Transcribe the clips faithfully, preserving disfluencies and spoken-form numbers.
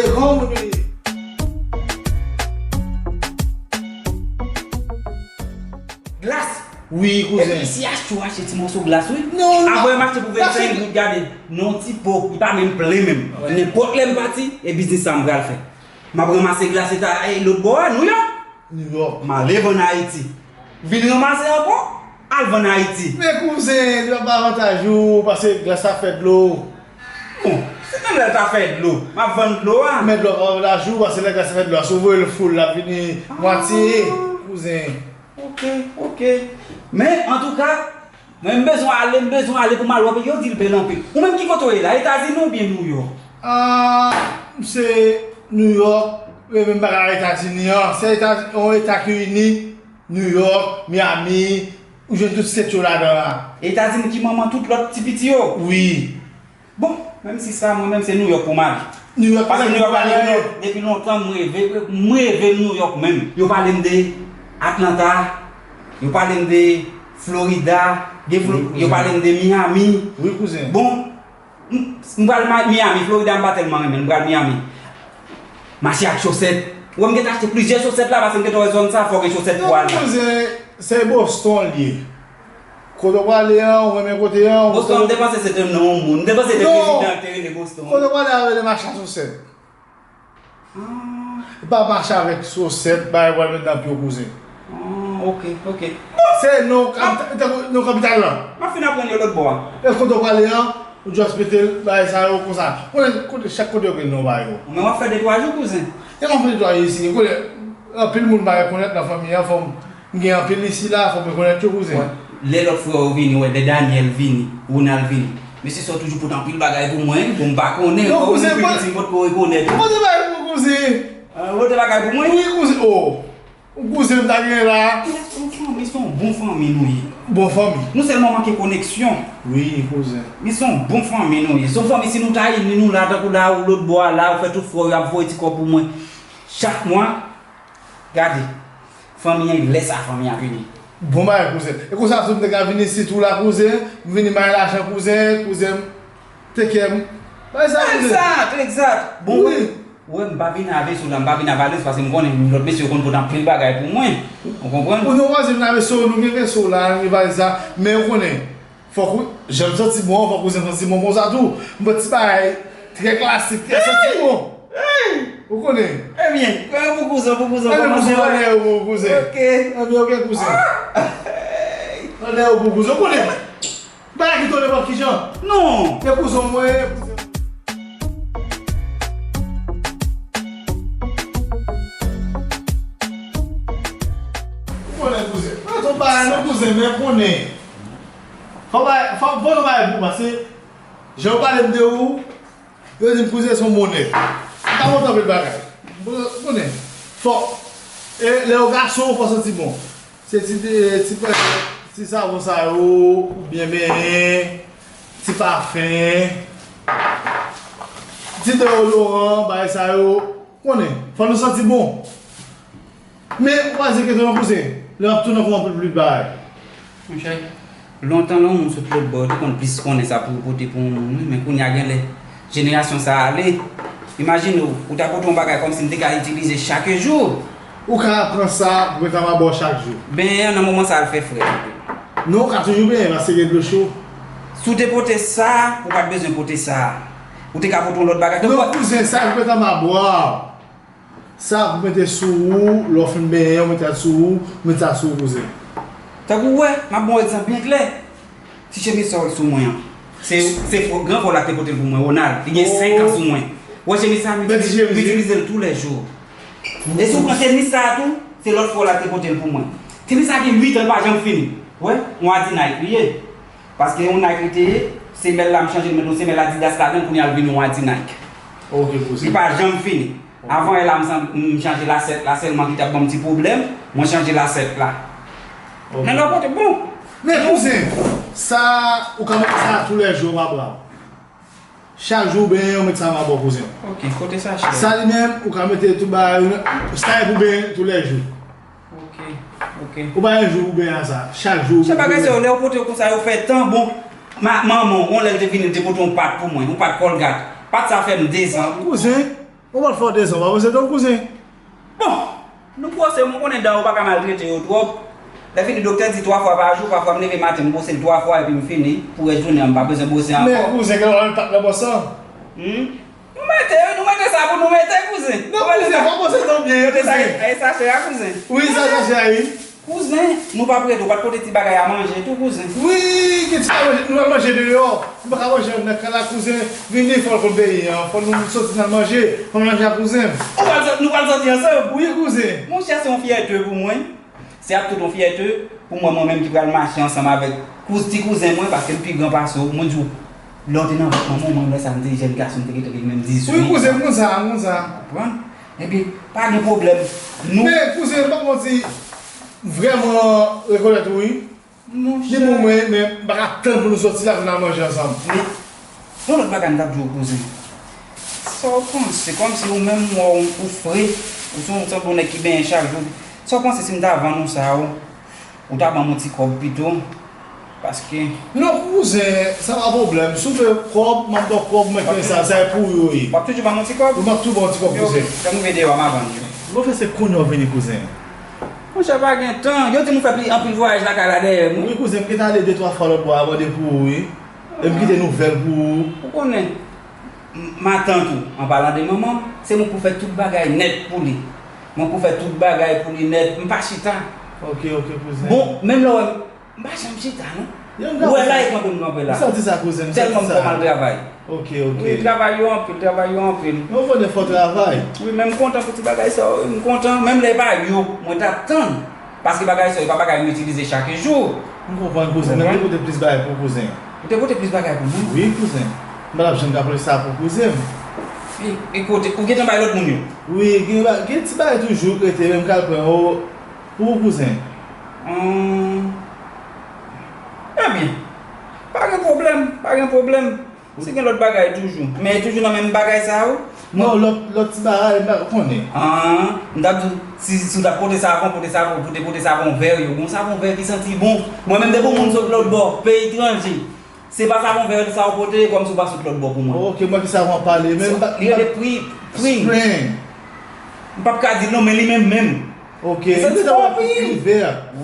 Gade, granmoun li ye. Glas. Wi, kouzen. Epi si achte w achte ti mòso glas, wi. Non, non. Apre m achte pou vennsenk goud, gade. Non, ti po, li pa menm plen menm. Nenpòt lè m pati, e biznis sa m pral fè. M ap ranmase glas eta, e, lòt bò a, Nouyòk. Nouyòk. M ale vann Ayiti. Vin ranmase ankò, al vann Ayiti. Men kouzen, li p ap avantaj ou, paske glas la fè dlo. Bon, se menm lè l ta fè dlo, m ap vann dlo a. Men dlo pa avantaj ou, paske lè glas la fè dlo a, si w voye l full, l ap vini mwatye, kouzen. Ok, ok. Men, antouka, mwen m bezwen ale, m bezwen ale pou m al wè peyi yo di l bèl anpil. Ou menm ki kote w ye la, Etazini oubyen Nouyòk? Ah, m se Nouyòk, men m pa ka Etazini an. Se Etazini, yon eta ki inik, Nouyòk, Miami, ou jwenn tout state yo ladan la. Etazini ki manman tout lòt ti piti yo? Wi. Bon, menm si sa, mwen menm se Nouyòk pou m ale. Nouyòk. Paske Nouyòk la depi lon-, depi lontan m reve, m reve Nouyòk menm. Yo pale m de Atlanta, yo pale m de Florida, de Flo-, yo pale m de Miami. Wi, kouzen. Bon, m, m pral Ma-, Miami, Florida m pa tèlman renmen, m pral Miami. Mache ak chosèt. Wè m gentan achte plizyè chosèt la, paske m gentan wè zòn sa, fò gen chosèt pou ale. Non, kouzen, se Boston l ye. Kote w prale an, ou renmen kote an, ou... Boston, m te panse se te non yon moun. M te panse se te prezidan ki te rele Boston. Kote w prale a rele mache ak chosèt. Ah. E pa mache avèk chosèt, bagay pral met nan pye w, kouzen. Ah, ok, ok. Se non, ah, kapital, non kapital la. M ap fin aprann yo lòt bò a. E kote w prale an, ou just mete bagay sa yo konsa. Konnen, kote, chak kote yo gen non bagay yo. Men w ap fè de twa jou, kouzen. E m ap fè de twa jou isi. Konnen, anpil moun pa rekonèt nan fanmi an, fò m M gen anpil isi la, fòk mwen rekonèt yo, kouzen. Wè, lè lòt frè yo vini, wè, lè Daniel vini, Ronald vini. Mesye sa yo toujou pote anpil bagay pou mwen, bon, m pa konnen. Non, kouzen, mwen, pitit, mwen potko rekonèt. Pote bagay pou mwen, kouzen. Ah, pote bagay pou mwen? Wi, kouzen. Oh, kouzen, m ta gen la. Yon fanmi, se yon bon fanmi nou ye. Bon fanmi. Nou sèlman manke koneksyon. Wi, kouzen. Men se yon bon fanmi nou ye. Se yon fanmi, si nou ta ini nou la, tankou la, ou lòt bò a la, ou fè tout frè yo ap voye ti kòb pou mwen. Chak mwa, gade, fanmi an, lè sa fanmi an vini. Bon bagay, kouzen. E konsa tou m te ka vin isi tou la, kouzen. M vini bay lajan, kouzen, kouzen m te kè m. Bay sa, kouzen. Egzat, egzat. Bon, wi. Ou wè, m pa vin avè sou la, m pa vin avè alèz, paske m konnen lòt mesye yo konn pote anpil bagay pou mwen. Ou konprann? Ou nou wè, se vin avè sou, nou gen vè sou la, nou gen valiz la, men ou konnen. Fòk ou, jan m santi bon an, fòk kouzen santi bon konsa tou. M pran ti bagay trè klasik, trè santi bon. Ou konnen. Ebyen, kòman pou kouzen, pou kouzen, kòman se yo? Anlè yo pou kouzen. Ok. Ebyen, ok, kouzen. Anlè yo pou kouzen, ou konnen. Bagay ki tonè pa kijan. Non. E kouzen mwen, kouzen. Ou konnen, kouzen. Mwen tou bagay, non, kouzen, men konnen. Fò bay, fò, fò nou bay pou, paske jan yo pale m de ou, yo di m kouzen se yon bonè. M pa montre anpil bagay. M konnen. Fò, e lè yo gason, fò santi bon. Se ti, ti, ti savon sa yo, oubyen benyen, ti pafen. Vizite yo, Laurent, bagay sa yo, konnen, fò nou santi bon. Men, ou pa di kete non, kouzen, lè w ap tounen kòman pou plis bagay. Monchè, lontan lè yon moun sot lòt bò, yo te konn plis konnen sa pou yo pote pou yon moun, wi, men kounye a genlè, jenerasyon sa a ale. Imajine w, ou ta pote yon bagay kòmsi m te ka itilize chak jou. Ou ka pran sa pou mete anba bò chak jou. Benyen an nan moman sa a, l fè frèt. Non, ou ka toujou benyen, paske gen dlo cho. Si w te pote sa, ou pa t bezwen pote sa. Ou te ka pote yon lòt bagay. Non, kouzen, sa pou mete anba bò a. Sa pou mete sou ou, lè w fin benyen, ou mete sa sou ou, ou mete sa sou ou, kouzen. Tankou w wè, m ap ba w egzanp byen klè. Ti chemiz sa w sou mwen an. Se, se fo, gran frè w la te pote l pou mwen, Ronald. Li gen senk an sou mwen. Ou wè chemiz sa, m itilize l toulèjou. E si w pran tenis sa a tou, se lòt frè w la te pote l pou mwen. Tenis sa gen uit an, li pa janm fini. Ou wè, yon Adi Nike li ye. Paske yon Nike li te ye, semèl la m chanje l, met yon semèl Adidas ladan l, kounye a l vin yon Adi Nike. Ok, kouzen. Li pa janm fini. Avan yè la, m sanm-, m chanje lasèt la sèlman ki t ap ban m ti pwoblèm, mwen chanje lasèt la. Ok. Men lè w pote, bon. Men kouzen, sa, ou ka mete sa toulèjou, pa brav. Chak jou ou benyen, ou met sa anba bò, kouzen. Ok, kote sachè? Sa li menm, ou ka mete tout bagay, sa e pou benyen toulèjou. Ok, ok. Ou pa gen jou pou benyen a sa. Chak jou ou Se bagay sa yo, lè yo pote yo konsa, yo fè tan bon. Ma, manman, yon lè l te vini, l te pote yon pat pou mwen, yon pat Colgate. Pat sa fè m dezan. Kouzen, yon pat fè w dezan, w pa panse tou, kouzen? Bon, nou pwose, mwen konnen dan yo pa ka maltrete yo twòp. Lè fini, doktè di twa fwa pa jou, pafwa m leve maten, m bwose l twa fwa, epi m fini. Pou rès jounen an, m pa bezwen bwose ankò. Men kouzen, gen lè w al pat nan bòs lan. Hmm? Nou mete, wi, nou mete sa pou nou mete, kouzen. Non, kouzen, fò w pase tan byen, kouzen. E sachè a, kouzen. Wi, sa sachè a, wi. Kouzen, nou pa prete, ou pa t pote ti bagay a manje tou, kouzen. Wi, gen ti bagay manje, nou al manje deyò. Nou pa ka manje anndan kay la, kouzen. Vini, fò l konn peyi an. Fò nou soti n al manje. Fò n manje a kouzen. Ou pral sot-, nou pral soti ansanm? Wi, kouzen. Monchè, se yon fyète pou mwen. Se ap tout yon fyète pou mwen, mwen menm ki pral mache ansanm avèk kouz-, ti kouzen mwen, paske l pi gran pase w. Mwen di w, lè w te nan vant manman w, mwen wè sa, m te jèn gason, m te gentan gen menm dizuit an. Wi, kouzen, m konn sa, m konn sa. Konprann? Ebyen, pa gen pwoblèm. Nou Men, kouzen, m p ap manti, vrèman rekonèt ou, wi. Monchè. Ni pou mwen, men m pa ka tann pou nou soti la pou n al manje ansanm. Men, yon lòt bagay m t ap di w, kouzen. Sa w panse, kòmsi ou menm, m wè w, ou fre, ou se yon, sanble yon nèg ki benyen chak jou. Sa w panse si m ta vann ou sa, ou, ou ta ban m yon ti kòb pito? Paske Non, kouzen, sa pa pwoblèm. Si w vle kòb, m ap ba w kòb, mwen konnen sa, sa e pou ou yo ye. W ap toujou ban m yon ti kòb? Wi, m ap toujou ba w yon ti kòb, kouzen. Lè m rive deyò a, m a vann yo. Bon, fè se kounye a w vini, kouzen. Monchè, pa gen tan. Yo di nou fè pli anpil vwayaj lakay la dèyè nou. Wi, kouzen, m gentan ale de twa fwa lòt bò a mande pou ou, wi. E m kite nouvèl pou ou. Ou konnen, m-, matant ou, an palan de manman, se mwen k pou fè tout bagay nèt pou li. Mwen k pou fè tout bagay pou li nèt. M pa chita. Ok, ok, kouzen. Bon, menm lè w wè m, m pa janm chita, non. Ou wè la e kanpe m kanpe la. M santi sa, kouzen, m santi sa. Tèlman m fè mal travay. Ok, ok. Wi, travay yo anpil, travay yo anpil. Yon bonè fò travay. Wi, men m kontan pou ti bagay sa yo, wi, m kontan. Menm lè e pa yo, mwen t ap tann. Paske bagay sa yo, e pa bagay m itilize chak jou. M konprann, kouzen, men m te pote plis bagay pou kouzen. Ou te pote plis bagay pou mwen? Wi, kouzen. M pa t ap janm ka pote sa pou kouzen m. E, e kote, ou gentan bay lòt moun yo? Wi, gen ba-, gen ti bagay toujou k rete, men m ka al pran yo. Pou ou, kouzen. Hum. Ebyen, pa gen pwoblèm, pa gen pwoblèm. Si gen lòt bagay toujou. Men toujou nan menm bagay sa yo? Non, lòt, lòt ti bagay, m pa konnen. Ah, m t ap di w, si, si w t ap pote savon, pote savon, pou te pote savon vè yo. Gon savon vè ki santi bon. Mwen menm, depi yon moun sot lòt bò, peyi etranje, se pa savon vè sa w pote, kòmsi w pa sot lòt bò pou mwen. Ok, mwen ki savon w ap pale, men m pa, li rele Pri-, Pring. Spring. M p ap ka di l non, men li menm menm. Ok, li santi bon anpil.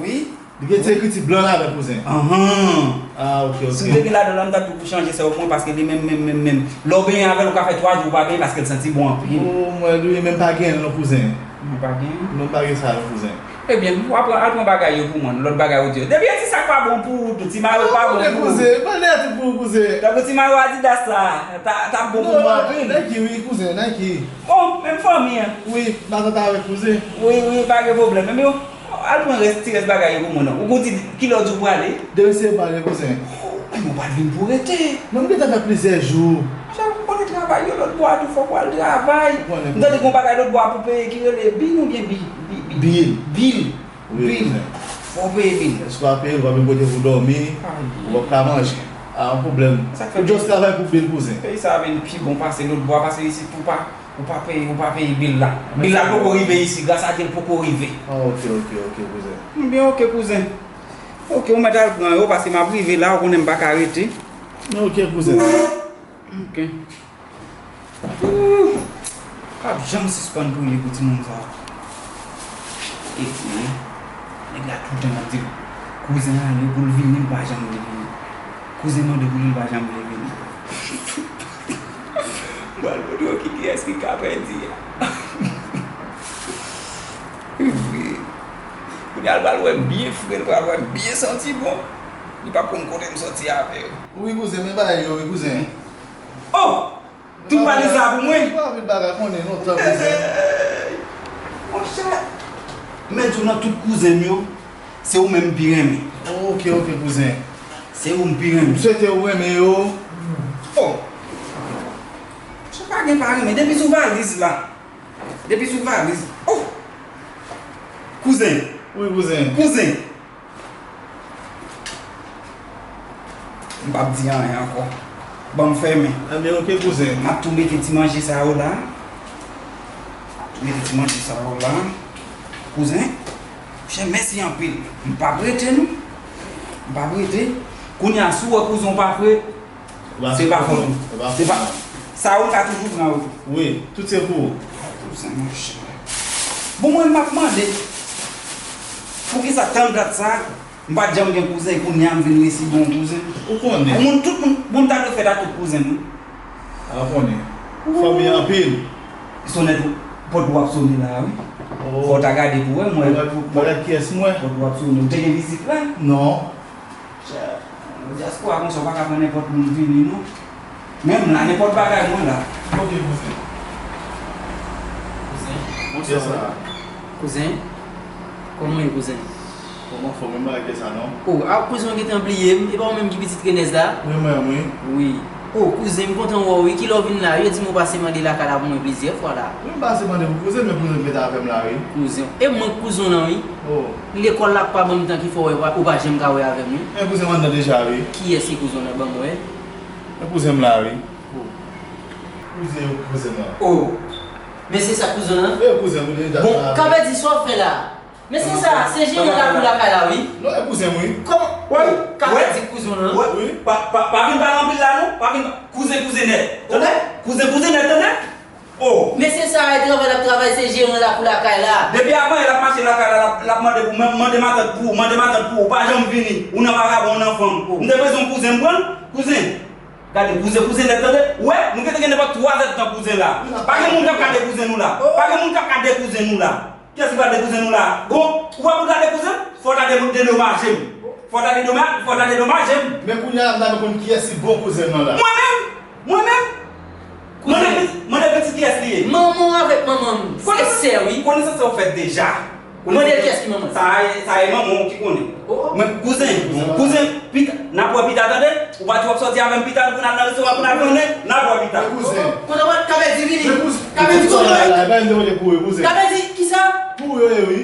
Wi. Li gen ti ekriti blan ladan, kouzen. Anhan. Ah, ok, ok. Si w te gen ladan la, m t ap di w pou chanje sa yo pou mwen, paske li menm, menm, menm, menm. Lè w benyen avè l, ou ka fè twa jou ou pa benyen paske l santi bon anpil. Oh, mwen, li menm pa gen l non, kouzen. Mwen pa gen? Non, m pa gen sa non, kouzen. Ebyen, w ap pran, al pran bagay yo pou mwen, lòt bagay ou di yo. Depi e ti sa k pa bon pou ou tou, ti mayo pa bon pou ou. Kouzen, mande a tout pou ou, kouzen. Tankou ti mayo Adidas la, ta, t ap bon pou mwen anpil. Nike, wi, kouzen, Nike. Bon, menm fanmi an. Wi, matant avèk kouzen. Wi, wi, pa gen pwoblèm. Menm yo, al pran rès, ti rès bagay yo pou mwen non. Ou gon di kilè w di w prale? Demen se pale, kouzen. Oh, men ou pa t vin pou rete. Non, m gentan fè plizyè jou. Monchè, ou konnen travay yo lòt bò a tou, fòk w al travay. M tande gon bagay lòt bò a pou peye ki rele bin oubyen bi, bi, bi. Bil. Bil. Wi, bil. Kouzen. Fò w peye bil. Èske w ap peye, ou pa menm kote pou dòmi, ou p ap ka manje. Ah, yon pwoblèm. Sa k fè ou just travay pou bil, kouzen. Peyi sa a vin pi bon pase lòt bò a, pase isit ou pa, ou pa peye, ou pa peye bil la. Bil la poko rive isit, gras a Dye l poko rive. Ah, ok, ok, ok, kouzen. Ebyen, ok, kouzen. Ok, ou mèt al pran yo, paske m ap rive la, ou konnen m pa ka rete. Men ok, kouzen. Ok. Ooh, p ap janm sispann priye pou timoun sa yo. Epi, nèg la toutan ap di l, kouzen ale pou l vini, l pa janm vle vini. Kouzen mande pou li, l pa janm vle vini. M pral montre w ki kiyès ki ka pèdi a. Kounye a l pral wè m byen fre, l pral wè m byen santi bon. Li p ap konn kote m soti avè yo. Wi, kouzen, men bagay yo, wi, kouzen. Oh! Tout valiz la pou mwen. Pa vin bagay konnen lontan, kouzen. Monchè, m mèt di w nan tout kouzen m yo, se ou menm m pi renmen. Ok, ok, kouzen. Se ou m pi renmen. M swete ou renmen yo. Oh! Monchè, pa gen pa renmen. Depi sou valiz la. Depi sou valiz. Oh! Kouzen. Wi, kouzen. Kouzen. M p ap di anyen ankò. Ban m fèmen. Ebyen, ok, kouzen. M ap tou mete ti manje sa yo la. M ap tou mete ti manje sa yo la. Kouzen, monchè, mèsi anpil. M p ap rete, non. M p ap rete. Kounye a, si w wè kouzen w pa fre, se pa fòt ou. Se pa, sa ou ka toujou pran yo tou. Wi, tout se pou ou. Kouzen, monchè. Bon, mwen, m ap mande, poukisa tann dat sa, m pa t janm gen kouzen, kounye a m vin resi gen yon kouzen? Ou konnen. Moun, tout moun, bon, m ta dwe fèt a tout kouzen m wi. A konnen. Fanmi anpil. Sonèt pòt ou ap sone la, wi. Oh. Fò w ta gade pou wè, mwen. Mwen gad kiyès mwen. Pòt ou ap sone. Ou te gen vizit la? Non. Dyaspora konsa, ou pa ka pran nenpòt moun vini, non. Menm la, nenpòt bagay, mwen la. Ok, kouzen. Kouzen, bonswa. Kouzen, kòman w ye, kouzen? Kòman fò, menm bagay ke sa, non? O, a, kouzen, w gentan bliye m? E pa ou menm ki pitit Renèz la? Wi, mwen, wi. Wi. O, kouzen, m kontan wè w, wi. Kilè w vin la? Yo di m ou pase mande lakay la pou mwen plizyè fwa la. Wi, m pase mande pou kouzen, men kouzen mete avè m la, wi. Kouzen. E mwen k kouzen w lan, wi. O. Lekòl la k pa ban m tan ki fè w wè, ou pa janm ka wè avè m, wi. Men kouzen m anndan deja, wi. Kiyès ki kouzen w lan? Ban m wè. Men kouzen m la, wi. O. Kouzen yo, kouzen m lan. O. Men se sa kouzen w lan? E kouzen m, ou deja. Bon, ka vle di sa w fè la? Men se sa, se jere lakou lakay la, wi. Non, e kouzen m, wi. Kòman? Wi. Ka vle di kouzen w lan? Wi. Pa, pa, pa vin pale anpil la, non. Pa vin, kouzen, kouzen nèt. Tande? Kouzen, kouzen nèt, tande? O. Men se sa, e travay l ap travay, se jeran lakou lakay la. Depi avan yè l ap mache lakay la, l ap, l ap mande pou mwen, mande matant pou ou, mande matant pou ou, ou pa janm vini, ou nan vagabon, ou nan fanm. M te bezwen yon kouzen m pran l, kouzen. Gade, kouzen, kouzen nèt, tande. Ou wè, nou gentan gen nenpòt twa zèdtan kouzen la. Pa gen moun k ap ka dekouzen nou la. Pa gen moun k ap ka dekouzen nou la. Kiyès ki pral dekouzen nou la? Bon, ou wè pou ta dekouzen, fò w ta de-, dedomaje m. Fò w ta dedoma-, fò w ta dedomaje m. Men kounye a, m ta vle konn kiyès ki bon kouzen nan la. Mwen menm! Mwen menm! Mande pitit, mande pitit kiyès li ye. Manman w avèk manman m, se sè, wi. Konesans sa w fèt deja. Mande l kiyès ki manman l. Sa a, sa a e manman w ki konnen. O. Men kouzen, kouzen, pita, n ap wè pita, tande? Ou pa di w ap sòti avè m pita, pou n al nan restoran, pou n al konnen, n ap wè pita. Men kouzen. Kote w ap, ka vle di vini. Men kouzen. Ka vle di kouzen. Ka vle di kisa? Pou yo ye, wi.